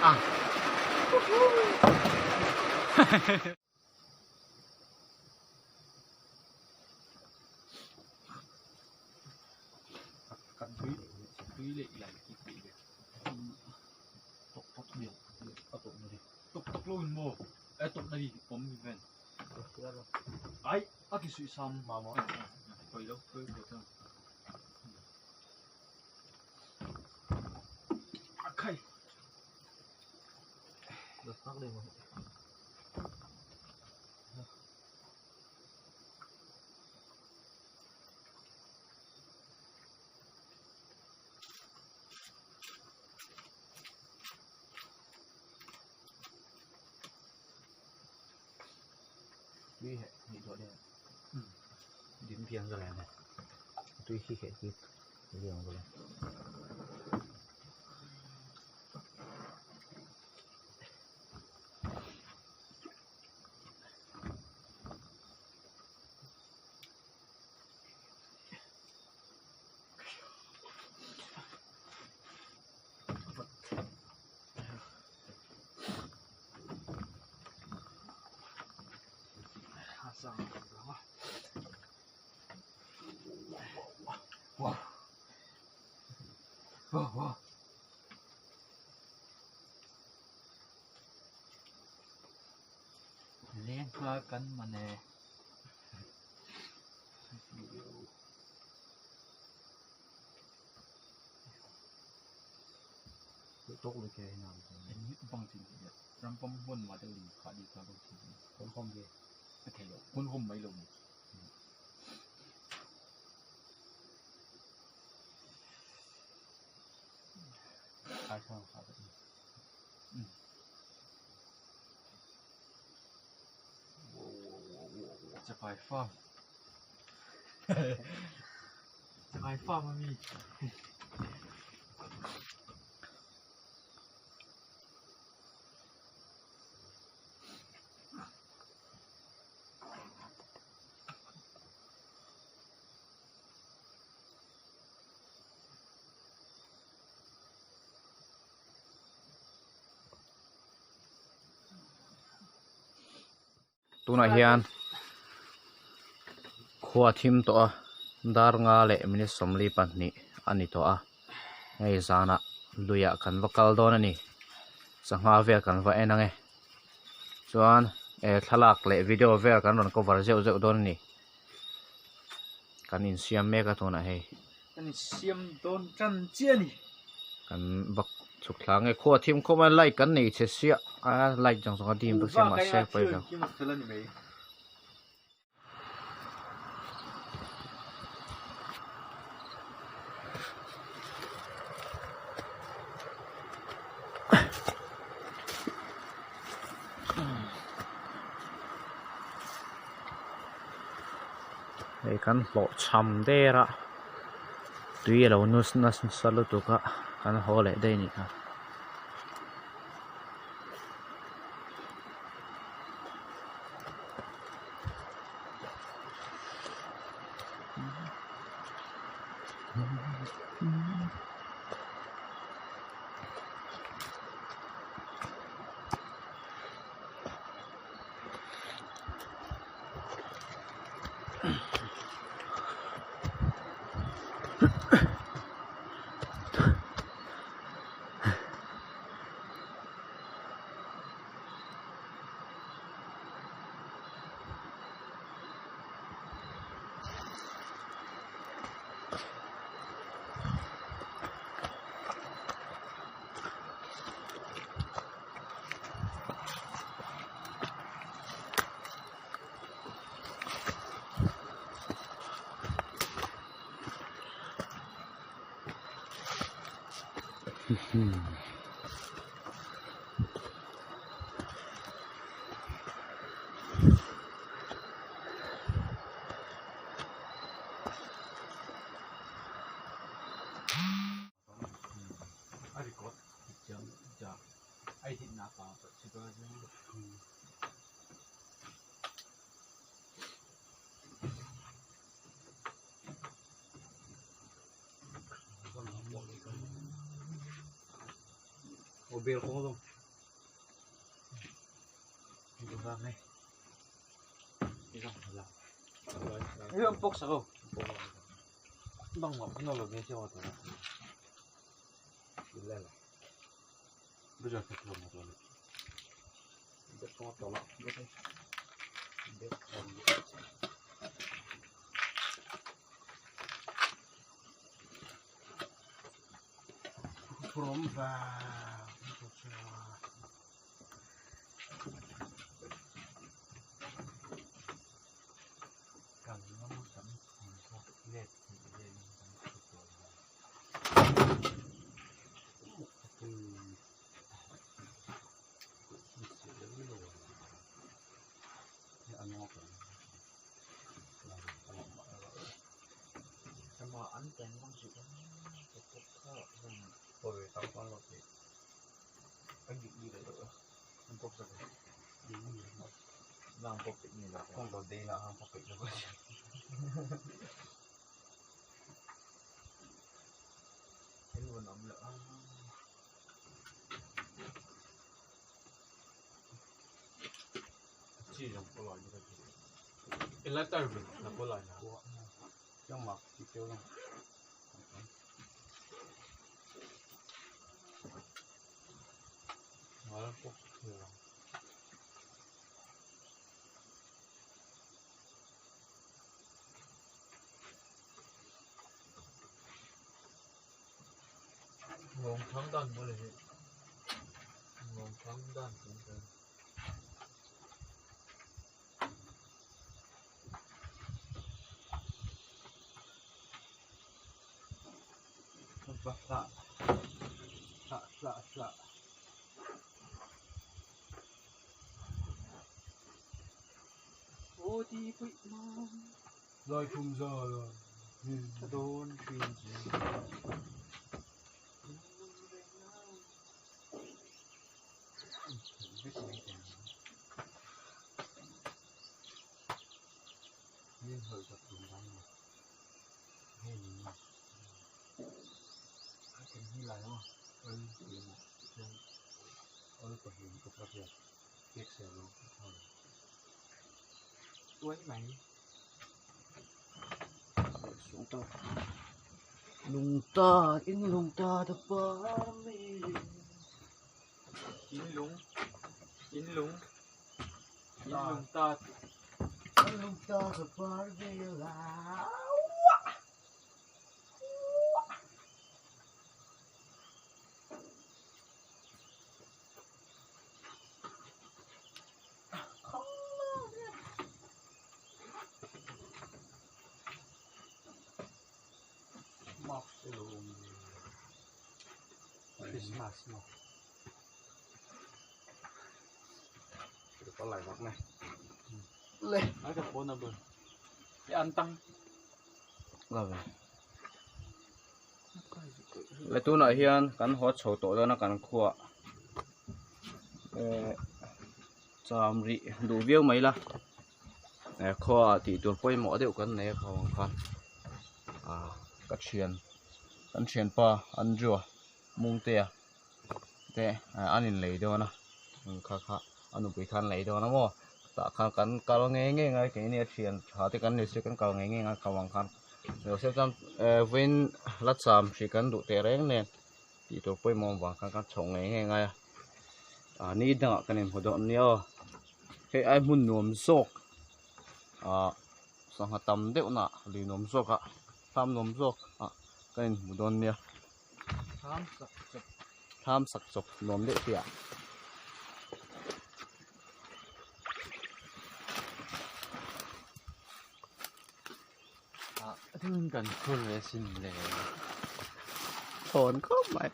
Ang. Tui khi kheh khi liang rồi. Leng kha kan mane. Tok le ke na. Bang chin ram pam hmun ma deuh ling kha di kha bang chin. Kom kom ge. A thei lo. Hun hum mai lo ni. Khai sao kha ba. Chakai farm. Chakai farm ami. Tunah hian khua thim tawh a dar nga leh minute sawmli pahnih a ni tawh a hei zanah luiah kan va kal dawn a ni sangha vel kan va en ang e chuan eh thlalak leh video vel kan rawn cover zeuh zeuh dawn a ni kan insiam mek a tunah hei. Kan insiam dawn tan chiah a ni. Kan va chhuk thla nge khua thim khawp a light kan nei chhe siah a light zawng zawng a dim bawk sia mahse pawi lo. Hei kan hlawh cham der a tui a lo nus nasa lutuk a kan haw leh daih a nih kha. Lungta in lungta ta par mi In lung in lung in lung ta lungta ta par mi la. Christmas mo. Có lại hoặc này. Ai ka phone number. Cái ăn tăng. Là về. Le tunah hian kan haw chho tawh dawn a kan khuah eh cham rih duh viau mai la eh khuaah tih tur pawimawh deuh kan nei a kho ang khan ah ka thian kan thianpa Andrew-a Mungtea te an inlei dawn a kha kha a nupui khan lei dawn a maw tah khan kan kal ngei ngei ngai keini a thian tha te kan ni se kan kal ngei ngei ngai kho ang khan Joseph chuan eh vawiin la cham hrih kan duh teh reng nen tih tur pawimawh avang khan kan chhoh ngei ngei ngai a ah ni dangah kan inhmu dawn nia aw hei ai hmun nuam zawk ah sangha tam deuh na lui nuam zawk ah thlam nuam zawk ah kan inhmu dawn nia thlam sak chawp nuam deuh hi ah. Kan khur ve sin le. Thawn khawp mai.